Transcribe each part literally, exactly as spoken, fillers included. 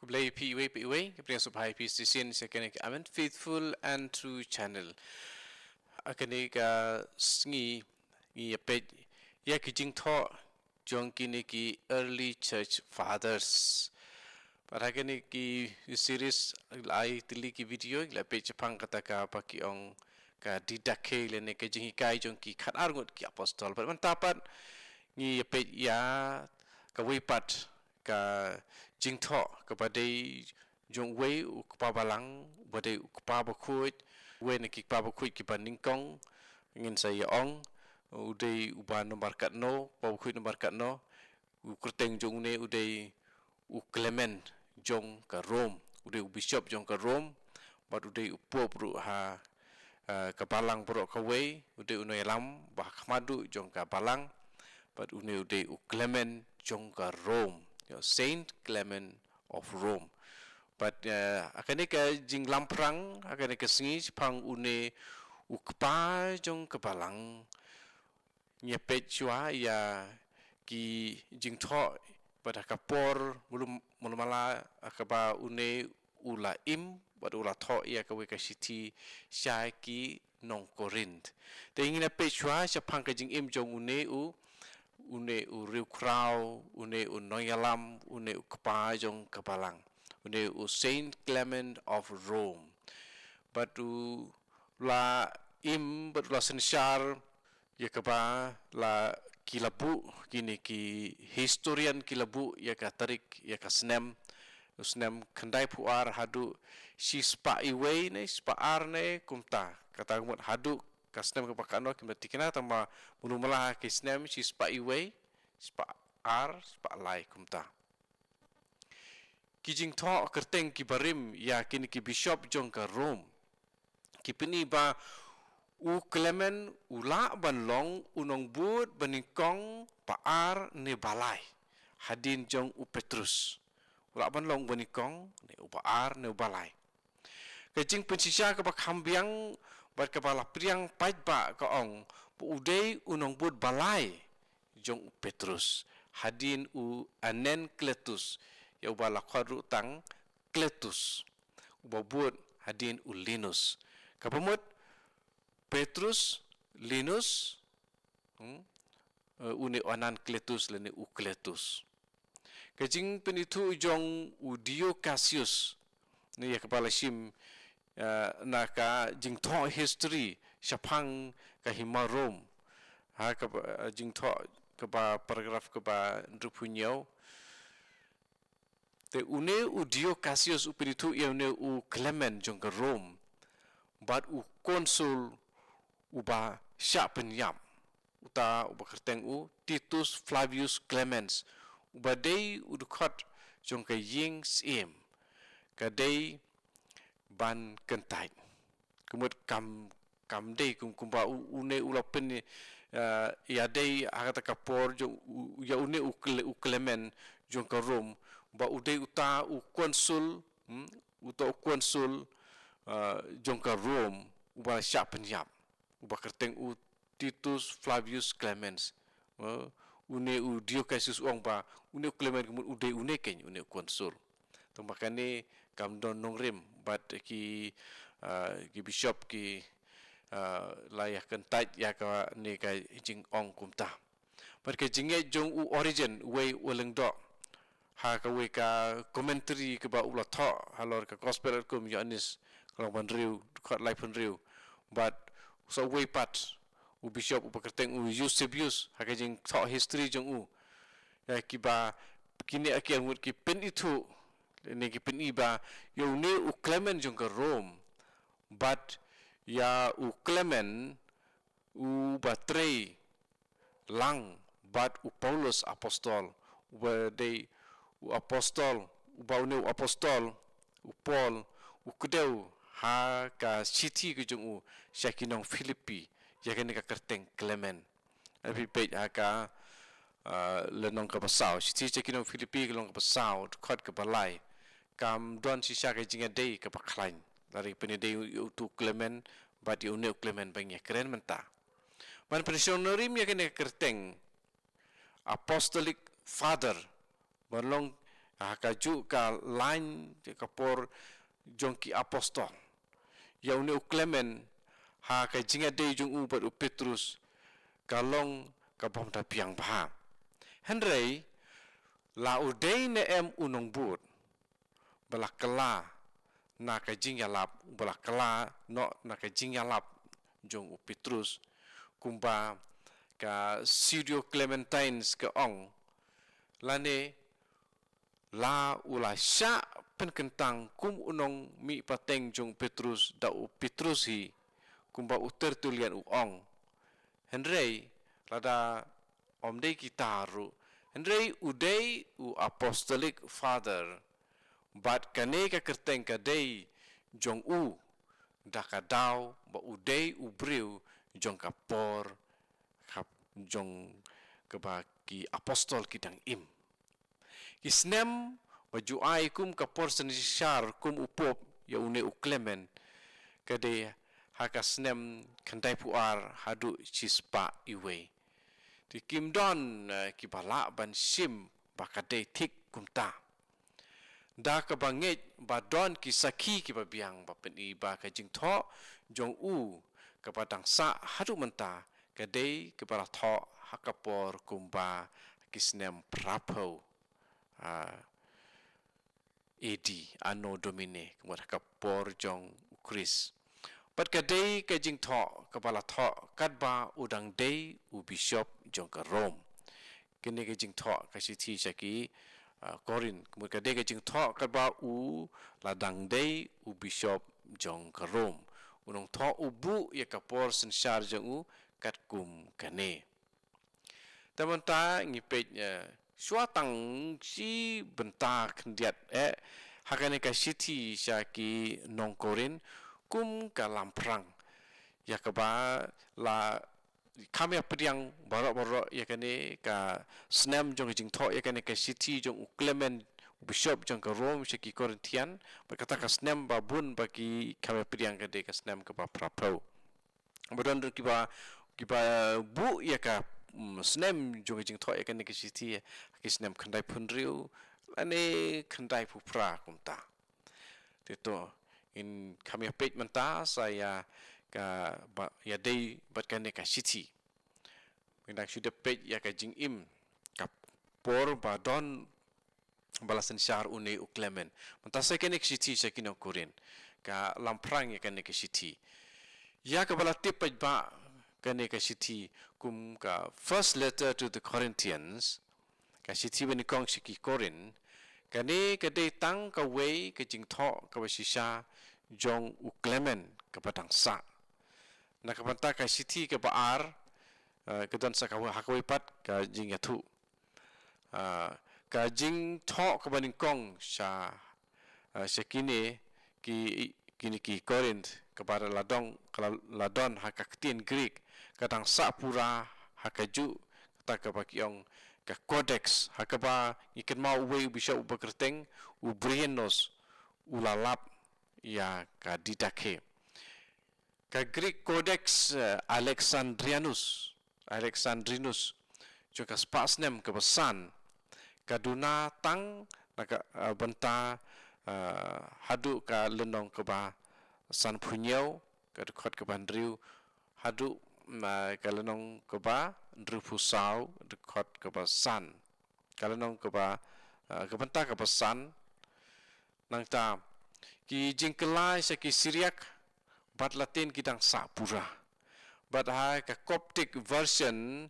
Blei phi iwei pa iwei, ka pdiang sngewbha ïa phi shisien sha kane ka Amen Faithful and True Channel. Ha kane ka sngi ngi ïa peit ïa ki jingthoh jong kine ki Early Church Fathers. Bad ha kane ki series la ai tylli ki video, la peit shaphang kata kaba ki ong ka Didache lane ka jinghikai jong ki khatar ngut ki apostol. Bad mynta pat ngi ïa peit ïa kawei pat ka jingthoh kaba dei jong uwei u kpa balang, uba dei u kpa bakhuid, uwei na ki kpa bakhuid kiba nyngkong, ngin sa ïa ong, u dei uba nombar katno, kpa bakhuid nombar katno, u kyrteng jong une u dei u Clement jong ka Rome, u dei u bishop jong ka Rome, bad u dei u pope ruh ha, eh, ka balang baroh kawei, u dei u nongïalam ba ha khmat ruh jong ka balang, bad une u dei u Clement jong ka Rome, you know, Saint Clement of Rome. Bad, eh, ha kane ka jinglamphrang, ha kane ka sngi shaphang une u kpa jong ka balang, ngi ïa peit shuwa ïa ki jingthoh bad ha ka por mulu-, mulu mala ha kaba une u la im bad u la thoh ïa kawei ka shithi sha ki nong Korinth. Te ngin ïa peit shuwa shaphang ka jingim jong une u, une u riewkhraw, une u nongïalam, une u kpa jong ka balang, une u Saint Clement of Rome. Bad u la im bad u la synshar ïa kaba la ki la buh, kine ki historian ki la buh ïa ka tarik, ïa ka snem, u snem khyndaiphew ar haduh shispah iwei ne shispah ar ne kumta. Kata ka mut haduh ka snem kaba katno kim da thikna, tangba mulu mala ha ki snem shispah iwei, shispah ar, shispah lai kumta. Ki jingthoh kyrteng kiba rim ïa kine ki bishop jong ka Rome ki pyni ba u Clement u lah ban long u nongbud ba nyngkong, ba ar ne ba lai hadien jong u Petrus. U lah ban long ba nyngkong ne uba ar ne uba lai. Ka jingpynshisha kaba kham biang bad kaba la pdiang paidbah ka ong ba u dei u nongbud ba lai jong u Petrus, hadien u Anacletus, ïa uba la khot ruh tang Cletus, uba bud hadien u Linus. Kaba mut Petrus, Linus, hmm, eh, une u Anacletus lane u Cletus. Ka jingpynithuh jong u Dio Cassius, ne ïa kaba la shim, eh, na ka jingthoh history shaphang ka hima Rome, ha kaba, eh, jingthoh kaba paragraph kaba hynriewphew hynñiew. Te une u Dio Cassius u pynithuh ïa une u Clement jong ka Rome bad u consul uba shah pynïap, uta uba kyrteng u Titus Flavius Clemens, uba dei u dkhot jong ka ïing syiem, ka dei ban kyntait. Ka mut kam, kam dei kum, kumba u, une u la pyn, eh, ïadei ha kata ka por jong u, ïa une u Cle-, u Clement jong ka Rome, ba u dei uta u consul, hmm, uta u consul, eh, jong ka Rome, uba shah pynïap, uba kyrteng u Titus Flavius Clemens. Eh, une u Dio Cassius u ong ba une u Clement ka mut u dei une keiñ, une u consul. Tangba kane kam don nongrim bad ki, eh, ki bishop ki, eh, la ïa kyntait ïa kane ka jingong kumta. Bad ka jingngeit jong u Origen, uwei u lyngdoh, ha kawei ka commentary kaba u la thoh halor ka Gospel katkum u Ïoannis, ka lynnong ba hynriew, dkhot laiphew hynriew. Bad sa uwei pat u bishop uba kyrteng u Eusebius, ha ka jingthoh history jong u, ïa kiba, kine ki arngut ki pynithuh ne ki pyni ba ïa une u Clement jong ka Rome bad ïa u Clement uba trei lang bad u Paulus apostol, uba dei u apostol, uba une u apostol u Paul u kdew ha ka shithi ka jong u sha ki nong Philippi ïa kane ka kyrteng Clement. Phi peit ha ka, ah, lynnong kaba saw, shithi sha ki nong Philippi ka lynnong kaba saw, dkhot kaba lai, kam don shisha ka jingïadei kaba khlaiñ. Lada phi peit dei ïa utu u Clement bad ïa une u Clement ba ngi ïa kren mynta. Ban pynshong nongrim ïa kane ka kyrteng Apostolic Father, ban long Ha kajuh ka lain ka por jong ki apostol, ïa une u Clement, ha ka jingïadei jong u bad u Petrus, ka long ka bym da biang bha. Hynrei la u dei ne em u nongbud ba la kylla na ka jingïalap, ba la kylla noh na ka jingïalap jong u Petrus, kumba ka Pseudo-Clementines ka ong, lane la u la shah pynkyntang kum u nongmihpateng jong u Petrus da u Petrus hi, kumba u Tertullian u ong. Hynrei lada ym dei kita ruh, hynrei u dei u Apostolic Father, bad kane ka kyrteng ka dei jong u da ka daw ba u dei u briew jong ka por, ka, jong kaba ki apostol ki dang im. Ki snem ba ju ai kum ka por synshar kum u Pope ïa une u Clement, ka dei ha ka snem khyndaiphew ar haduh shispah iwei. Te kim don, eh, kiba lah ban shim ba ka dei thik kumta. Da kaba ngeit ba don ki sakhi kiba biang ba pyni ba ka jingthoh jong u kaba dang sah haduh mynta ka dei kaba la thoh ha ka por kumba ki snem phraphew, ah, A D, Anno Domini, kumba ha ka por jong u Khrist. Bad ka dei ka jingthoh kaba la thoh katba u dang dei u bishop jong ka Rome. Kane ka jingthoh ka shithi sha ki, ah, Korinth. Kumba ka dei ka jingthoh katba u la dang dei u bishop jong ka Rome. U nongthoh u buh ïa ka por synshar jong u katkum kane. Te mynta ngi peit, eh, shuwa tang shi bynta khyndiat, eh, ha kane ka shithi sha ki nong Korinth, kum ka lamphrang ïa kaba la kham ïa pdiang baroh baroh ïa kane ka snem jong ka jingthoh ïa kane ka shithi jong u Clement, u bishop jong ka Rome sha ki Corinthian, bad kata ka snem ba bun ba ki kham ïa pdiang ka dei ka snem kaba phraphew. Ba don ruh kiba, kiba buh ïa ka, mm, snem jong ka jingthoh ïa kane ka shithi ha ki snem khyndaiphew hynriew lane khyndaiphew phra kumta. Te to, ngin kham ïa peit mynta sa ïa kaba ïadei bad kane ka shithi. Ngin dang shu dep peit ïa ka jingim, ka por ba don ba la synshar une u Clement. Mynta sa kane ka shithi sha ki nong Korinth, ka lamphrang ïa kane ka shithi. Ïa kaba la tip paidbah kane ka shithi kum ka First Letter to the Corinthians, ka shithi ba nyngkong sha ki Korinth, kane ka dei tang kawei ka jingthoh kaba shisha jong u Clement kaba dang sah. Na ka bynta ka shithi kaba ar, eh, ka don sa kawei, ha kawei pat ka jingïathuh. Ah, ka jingthoh kaba nyngkong sha, ah, sha kine ki, kine ki Korinth, kaba la don, ka la, la don ha ka ktien Greek, ka dang sah pura ha kajuh kata kaba ki ong ka Codex, ha kaba ngi kynmaw uwei u bishop uba kyrteng u Bryennius u la lap ïa ka Didache. Ka Greek Codex, eh, Alexandrianus, Alexandrinus, jong ka spah snem kaba san, ka duna tang na ka, eh, bynta, eh, haduh ka lynnong kaba sanphew hynñiew, ka dkhot kaba hynriew, haduh, mm, eh, ka lynnong kaba hynriewphew saw, dkhot kaba san. Ka lynnong kaba, eh, ka bynta kaba san, nangta ki jingkylla sha ki Syriac bad Latin ki dang sah pura. Bad ha ka Coptic version,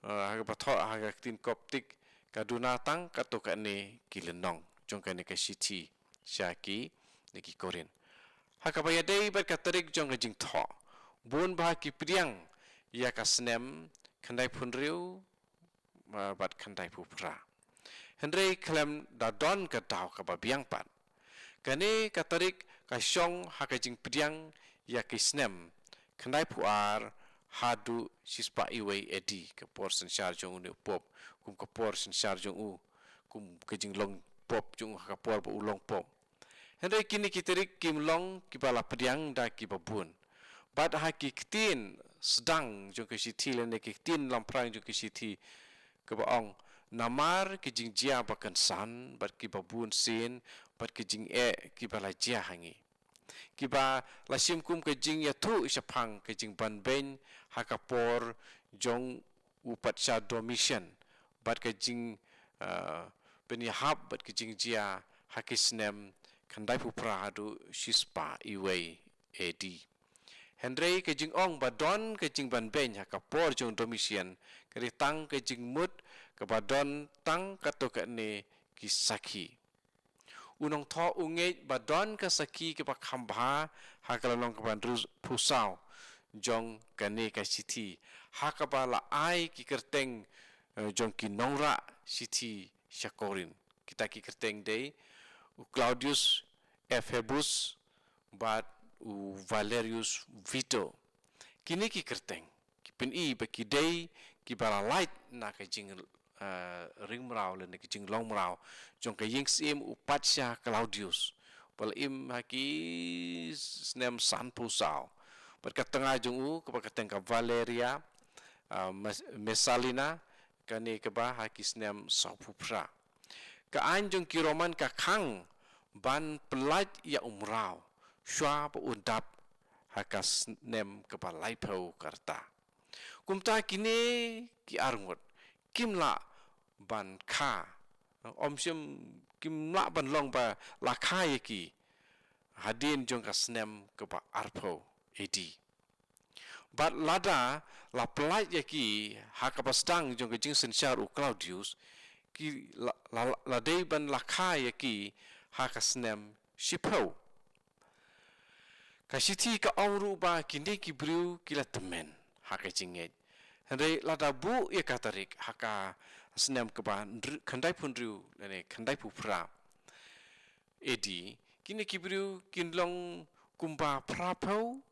eh, ha kaba thoh ha ka ktien Coptic, ka duna tang katto katne ki lynnong jong kane ka shithi sha kine ki Korinth. Ha kaba ïadei bad ka tarik jong ka jingthoh, bun bah ki pdiang ïa ka snem khyndaiphew hynriew, ah, bad khyndaiphew phra. Hynrei khlem da don ka daw kaba biang pat. Kane ka tarik ka shong ha ka jingpdiang ïa ki snem khyndaiphew ar haduh shispah iwei A D, ka por synshar jong une u Pope, kum ka por synshar jong u, kum ka jinglong Pope jong u ha ka por ba u long Pope. Hynrei kine ki tarik kim long kiba la pdiang da kiba bun. Bad ha ki ktien sdang jong ka shithi lane ki ktien lamphrang jong ka shithi, kaba ong Namar ki jingjia ba kynsan, bad ki ba bun sien, bad ki jingeh ki ba la jia ha ngi, ki ba la shim kum ka jingïathuh shaphang ka jingbanbeiñ ha ka por jong u patsha Domitian, bad ka jing, ah, pynïahap bad ka jingjia ha ki snem khyndaiphew phra haduh shispah iwei A D. Hynrei ka jingong ba don ka jingbanbeiñ ha ka por jong Domitian, ka dei tang ka jingmut kaba don tang katto katne ki sakhi. U nongthoh u ngeit ba don ka sakhi kaba kham bha ha ka lynnong kaba hynriewphew saw jong kane ka shithi, ha kaba la ai ki kyrteng, eh, jong ki nongrah shithi sha Korinth. Kita ki kyrteng dei u Claudius Euphebus bad u Valerius Veto. Kine ki kyrteng ki pyni ba ki dei ki ba la lait na ka jing, eh, ringmraw lane ka jinglongmraw jong ka ïing syiem u patsha Claudius, ba la im ha ki snem sanphew saw. Bad ka tnga jong u kaba kyrteng ka Valeria, eh, Mes-, Messalina, kane kaba ha ki snem sawphew phra. Ka aiñ jong ki Roman ka khang ban pyllait ïa u mraw shuwa ba un dap ha ka snem kaba laiphew ka rta. Kumta kine ki arngut kim lah ban kha, ym shym kim lah ban long ba la kha ïa ki hadien jong ka snem kaba arphew A D. Bad lada la pyllait ïa ki ha kaba sdang jong ka jingsynshar u Claudius, ki la, la, la dei ban la kha ïa ki ha ka snem shiphew. Ka shithi ka ong ruh ba kine ki briew ki la tymmen ha ka jingngeit. Hynrei lada buh ïa ka tarik ha ka snem kaba hynri-, khyndaiphew hynriew lane khyndaiphew phra A D, kine ki briew kin long kumba phraphew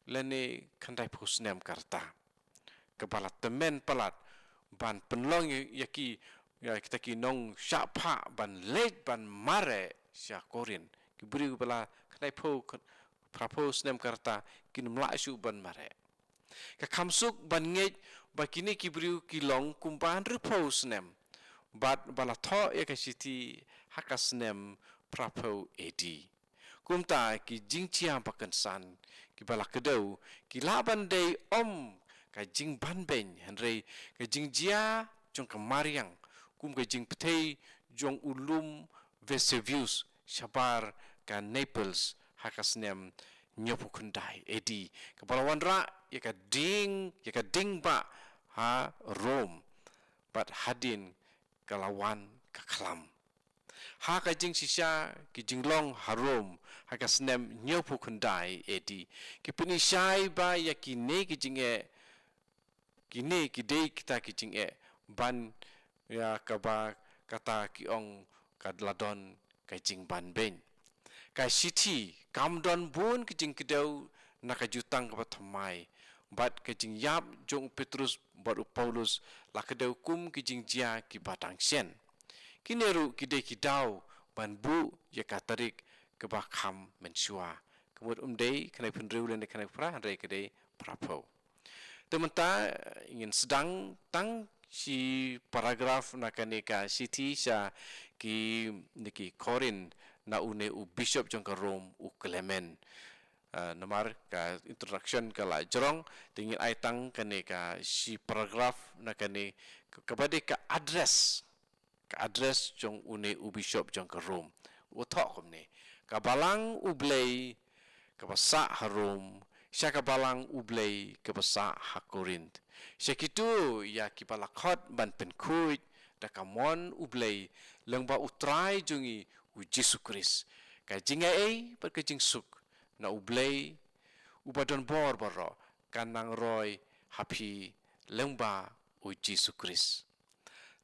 lane khyndaiphew snem ka rta. Kaba la tymmen palat ban pynlong ïa ki, ïa kita ki nongshah phah ban leit ban mareh sha Korinth. Ki briew ba la khyndaiphew, phraphew snem ka rta kin ym lah shuh ban mareh. Ka kham suk ban ngeit ba kine ki briew ki long kumba hynriewphew snem, bad ba la thoh ïa ka shithi ha ka snem phraphew A D. Kumta ki jingjia ba kynsan ki ba la kdew ki lah ban dei ym ka jingbanbeiñ, hynrei ka jingjia jong ka mariang, kum ka jingpyrthei jong u lum Vesuvius shabar ka Naples ha ka snem hynñiewphew khyndai A D, kaba la wanrah ïa ka ding, ïa ka ding bah ha Rome, bad hadien ka la wan ka khlam. Ha ka jingshisha ki jinglong ha Rome ha ka snem hynñiewphew khyndai A D, ki pyni shai ba ïa kine ki jingeh, kine ki dei kita ki jingeh ban ïa kaba kata ki ong ka la don ka jingbanbeiñ. Ka shithi kam don bun ki jingkdew na ka jutang kaba thymmai, bad ka jingïap jong u Petrus bad u Paulus la kdew kum ki jingjia kiba dang shen. Kine ruh ki dei ki daw ban buh ïa ka tarik kaba kham mynshuwa. Ka mut ym dei khyndaiphew hynriew lane khyndaiphew phra, hynrei ka dei phraphew. Te mynta ngin sdang tang shi paragraph na kane ka shithi sha kine ki Korinth na une u bishop jong ka Rome u Clement. Ah, namar ka introduction ka la jrong, te ngin ai tang kane ka shi paragraph na kane ka, kaba dei ka address, ka address jong une u bishop jong ka Rome. U thoh kumne: Ka balang U Blei kaba sah ha Rome, sha ka balang U Blei kaba sah ha Korinth, sha kito ïa kiba la khot ban pynkhuid da ka mon U Blei lyngba U Trai jong ngi U Jisu Khrist. Ka jingai ei bad ka jingsuk na U Blei uba don bor baroh kan nang roi ha phi lyngba U Jisu Khrist.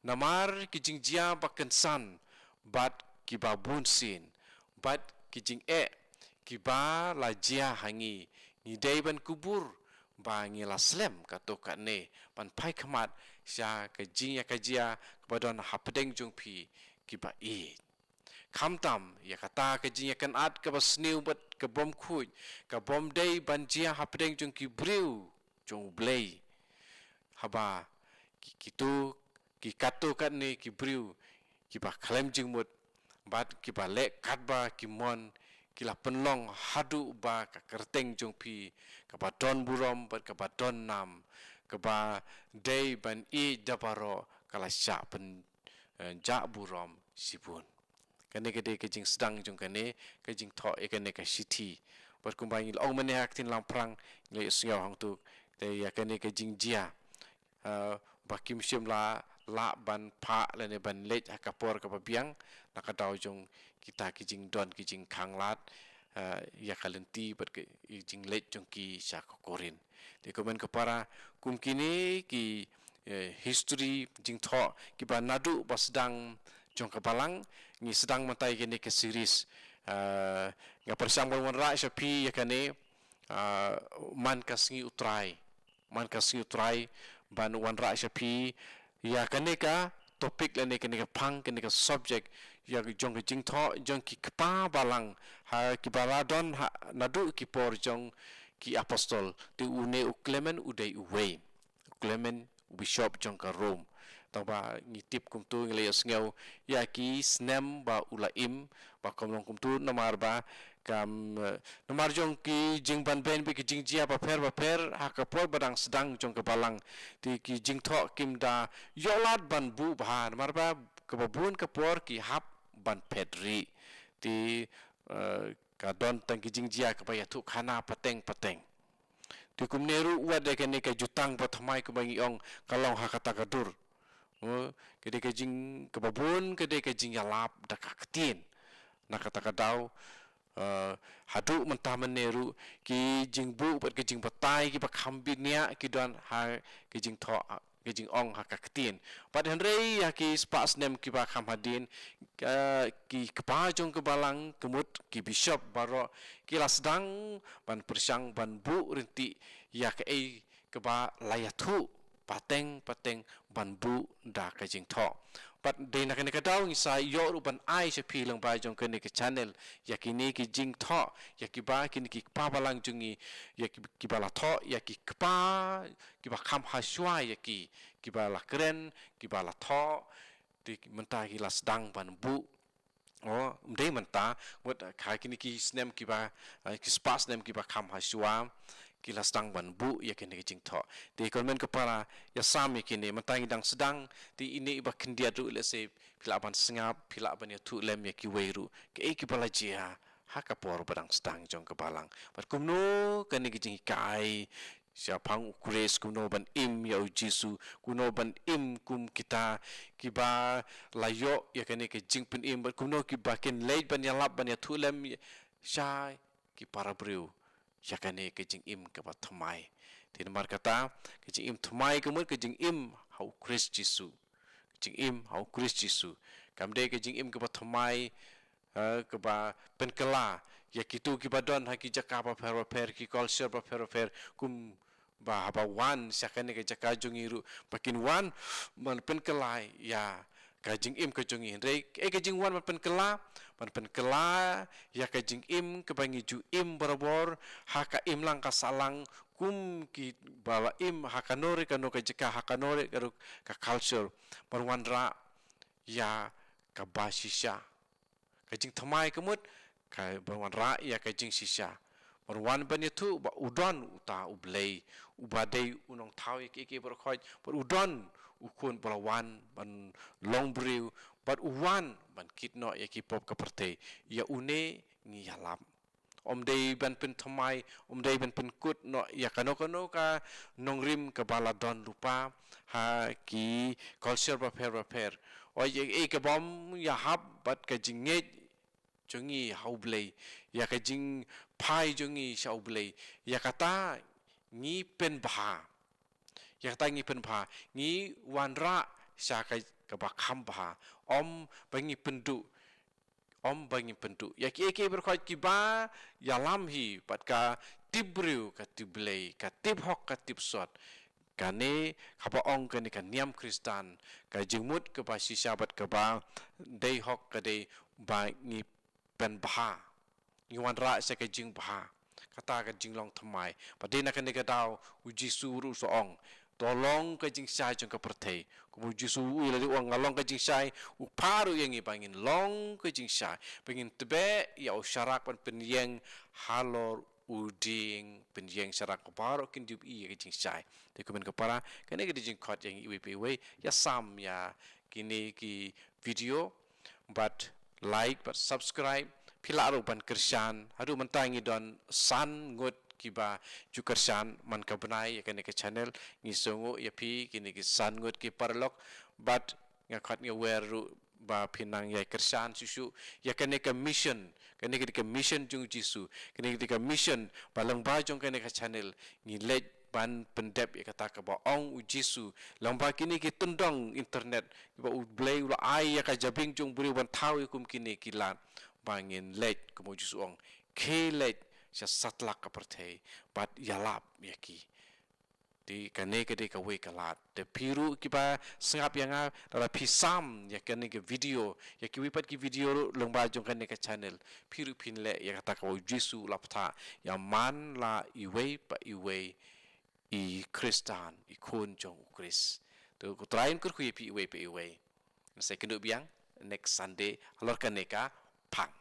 Namar ki jingjia ba kynsan bad kiba bun sien, bad ki jingeh kiba la jia ha ngi, ngi dei ban kubur ba ngi la slem katto katne ban phai khmat sha ka jingïakajia kaba don hapdeng jong phi kiba ïeit. Khamtam ïa kata, ka jingïakynad kaba sniew bad ka bym khuid ka bym dei ban jia hapdeng jong ki briew jong U Blei, haba ki, kito ki katto katne ki briew kiba khlem jingmut bad kiba leh katba ki mon, ki la pynlong haduh ba ka kyrteng jong phi kaba don burom bad kaba don nam, kaba dei ban ïeit da baroh, ka la shah pyn, eh, jah burom shibun. Kane ka dei ka jingsdang jong kane ka jingthoh ïa kane ka shithi. Bad kumba ngi la ong mynne ha ka ktien Lamphrang, ngi la ïohsngew hangto, te ïa kane ka jingjia, eh, ba kim shym la lah ban phah lane ban leit ha ka por kaba biang, na ka daw jong kita ki jingdon ki jingkhanglad, eh, ïa ka lynti bad ka jingleit jong ki sha ka Korinth. Te kumne ko para, kum kine ki, eh, history jingthoh kiba naduh ba sdang jong ka balang, ngi sdang mynta ïa kane ka series. Eh, nga pyrshang ban wanrah sha phi ïa kane, eh, man ka sngi U Trai. Man ka sngi U Trai ban wanrah sha phi ïa kane ka topic lane kane ka phang, kane ka subject, ïa jong ka jingthoh jong ki kpa balang, ha kiba la don ha naduh ki por jong ki apostol. Te une u Clement u dei uwei. U Clement, u bishop jong ka Rome. Tangba ngi tip kumto, ngi la ïohsngew ïa ki snem ba u la im, ba kam long kumto namar ba kam, eh, namar jong ki jingbanbeiñ bad ki jingjia bapher bapher ha ka por ba dang sdang jong ka balang. Te ki jingthoh kim da ïoh lad ban buh bha namar ba kaba bun ka por ki hap ban phet rieh. Te, eh, ka don tang ki jingjia kaba ïathuhkhana pateng pateng. Te kumne ruh wat ïa kane ka jutang ba thymmai kumba ngi ong, ka long ha kata ka dur. Oh, ka dei ka jing, kaba bun ka dei ka jingïalap da ka ktien. Na kata ka daw, eh, haduh mynta mynne ruh ki jingbuh bad ki jingbatai kiba kham bniah ki don ha ki jingthoh, ki jingong ha ka ktien. Bad hynrei ïa ki spah snem kiba kham hadien, eh, ki kpa jong ka balang, ka mut ki bishop baroh, ki la sdang ban pyrshang ban buh ryntih ïa kaei kaba la ïathuh pateng pateng ban buh da ka jingthoh. Bad dei na kane ka daw ngi sa ïoh ruh ban ai sha phi lyngba jong kane ka channel ïa kine ki jingthoh, ïa kiba kine ki kpa balang jong ngi, ïa ki, kiba la thoh ïa ki kpa kiba kham hashwa ïa ki, kiba la kren, kiba la thoh. Te mynta ki la sdang ban buh. Oh, ym dei mynta, wat ha kine ki snem kiba, eh, ki spah snem kiba kham hashwa, ki la sdang ban buh ïa kine ki jingthoh. Te kumne ko para, ïa sam ïa kine, mynta ngi dang sdang, te ine iba khyndiat ruh lehse phi lah ban sngap, phi lah ban ïathuh lem ïa kiwei ruh. Kaei kaba la jia ha ka por ba dang sdang jong ka balang. Bad kumno kane ka jinghikai shaphang U Khrist, kumno ban im ïa U Jisu, kumno ban im kum kita kiba la ïoh ïa kane ka jingpynim, bad kumno kiba kin leit ban ïalap ban ïathuh lem sha ki para briew ïa kane ka jingim kaba thymmai. Te namar kata, ka jingim thymmai ka mut ka jingim ha U Khrist Jisu. Ka jingim ha U Khrist Jisu. Kam dei ka jingim kaba thymmai, eh, kaba pynkylla ïa kito kiba don ha ki jaka bapher bapher, ki culture bapher bapher, kum ba haba wan sha kane ka jaka jong ngi ruh ba kin wan ban pynkylla ïa ka jingim ka jong ngi. Hynrei, eh, ka jingwan ban pynkylla, ban pynkylla ïa ka jingim kaba ngi ju im barabor ha ka imlang ka sahlang, kum kiba la im ha kano re kano ka jaka, ha kano re kano ka culture, ban wanrah ïa kaba shisha. Ka jingthymmai ka mut, ka ban wanrah ïa ka jingshisha. Ban wan ban ïathuh ba u don uta U Blei, uba dei u nongthaw ïa kiei kiei baroh khoit, bad u don u Khun ba la wan ban long briew, bad u wan ban kit noh ïa ki pop ka pyrthei. Ïa une ngi ïalap. Ym dei ban pynthymmai, ym dei ban pynkut noh ïa kano kano ka nongrim kaba la don lypa ha ki culture bapher bapher. Oi, ïa, ïa kaba ym ïahap bad ka jingngeit jong ngi ha U Blei, ïa ka jingphai jong ngi sha U Blei, ïa kata ngi pynbha. Ïa kata ngi pynbha, ngi wanrah sha ka, kaba kham bha. Ym ba ngi pynduh, ym ba ngi pynduh ïa kiei kiei baroh khoit kiba ïalam hi bad ka tip briew, ka tip Blei, ka tip hok, ka tip sot. Kane kaba ong kane ka niam Khristan, ka jingmut kaba shisha bad kaba dei hok ka dei ba ngi pynbha, ngi wanrah sha ka jingbha. Kata ka jinglong thymmai. Bad dei na kane ka daw U Jisu ruh u sa ong, To long ka jingshai jong ka pyrthei. Kumba u Jisu u la dei u ong, nga long ka jingshai, u phah ruh ïa ngi ba ngin long ka jingshai, ba ngin tbeh ïa u sharak ban pynïeng halor u dieng, pynïeng sharak, baroh kin ïohi ïa ka jingshai. Te kumne ko para, kane ka dei jingkhot ïa ngi iwei pa iwei, ïa sam ïa kine ki video, bad like, bad subscribe. Phi lah ruh ban kyrshan. Haduh mynta ngi don san ngut kiba ju kyrshan man ka bnai ïa kane ka channel. Ngi sngewnguh ïa phi kine ki san ngut ki paralok. Bad nga khot nga wer ruh ba phin nang ïai kyrshan shuh shuh ïa kane ka mission. Kane ka dei ka mission jong u Jisu. Kane ka dei ka mission ba lyngba jong kane ka channel ngi leit ban pyndep ïa kata kaba ong u Jisu. Lyngba kine ki tyndong internet, ba U Blei u la ai ïa ka jabieng jong u briew ban thaw ïa kum kine ki lad, ba ngin leit, kumba u Jisu u ong, khie leit sha satlak ka pyrthei bad ïalap ïa ki. Te kane ka dei kawei ka lad. Te phi ruh kiba sngap ïa nga, lada phi sam ïa kane ka video, ïa kiwei pat ki video ruh lyngba jong kane ka channel, phi ruh phin leh ïa kata kaba u Jisu u la phah, ïa man la iwei pa iwei i Khristan, i khun jong u Khrist. To ko Trai un kyrkhu ïa phi iwei pa iwei. Ngin sa ïakynduh biang next Sunday halor kane ka phang.